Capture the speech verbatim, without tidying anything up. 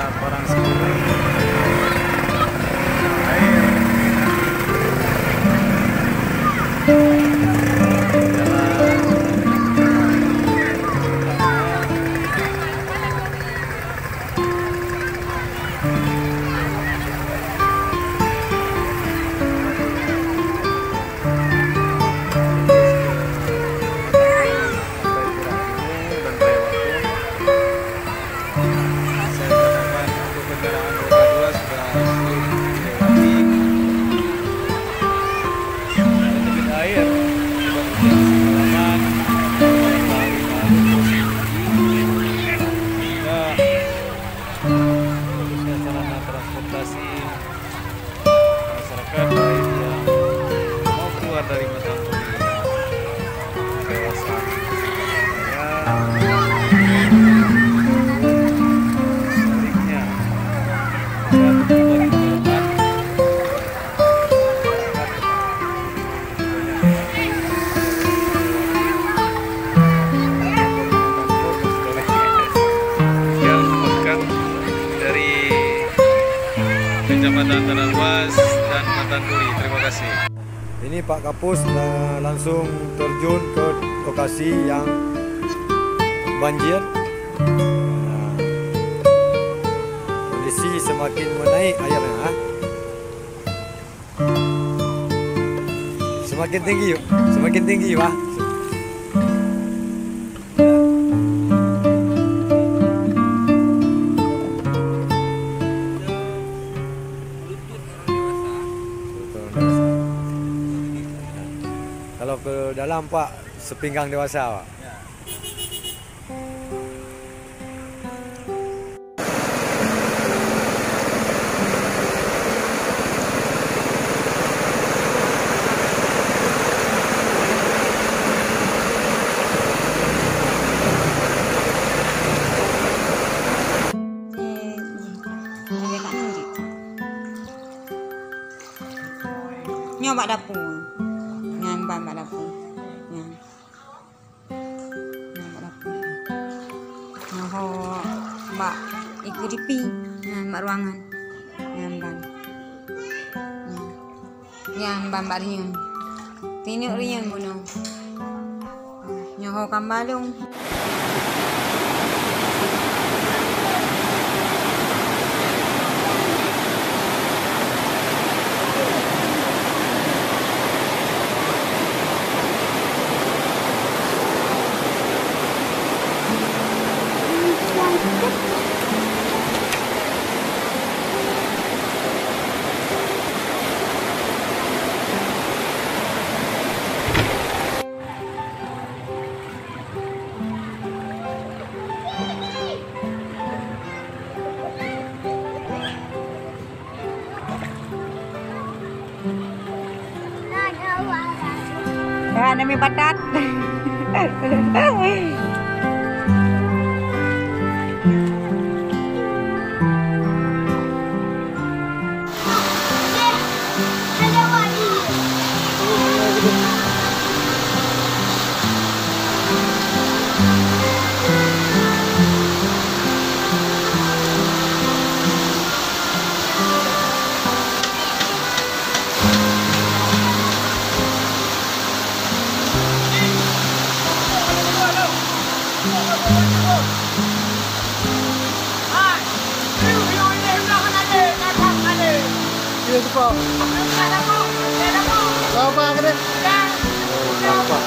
Barang sikureueng air, jalan, Saya katakan untuk kendaraan roda dua sudah sulit dilewati. Dan debit air akibat hujan semalaman melampaui arus tinggi, sehingga khususnya sarana transportasi masyarakat, baik yang mau keluar dari Matan Turi, kawasan Raya, sebaliknya, yang tiba di Paloman, yang merupakan dari Kecamatan Tanah Luas dan Matan Turi. Terima kasih. Ini Pak Kapus, eh, langsung terjun ke lokasi yang banjir. Nah, kondisi semakin menaik airnya, ah. Semakin tinggi, semakin tinggi, Pak. Kalau ke dalam, Pak, sepinggang dewasa, Pak. Nyoe bak dapur. Nyan ban bak dapur. Nyan. Nyan bak dapur. Nyoe ho bak iku dipi. Nyan bak ruangan. Nyan ban. Nyan. Nyan ban bak riyeun. Tineuk riyeun bunoe. Nyoe ho ka malông. Ya, nami patat. Iya, suka. Lapar ke dia? Lapar.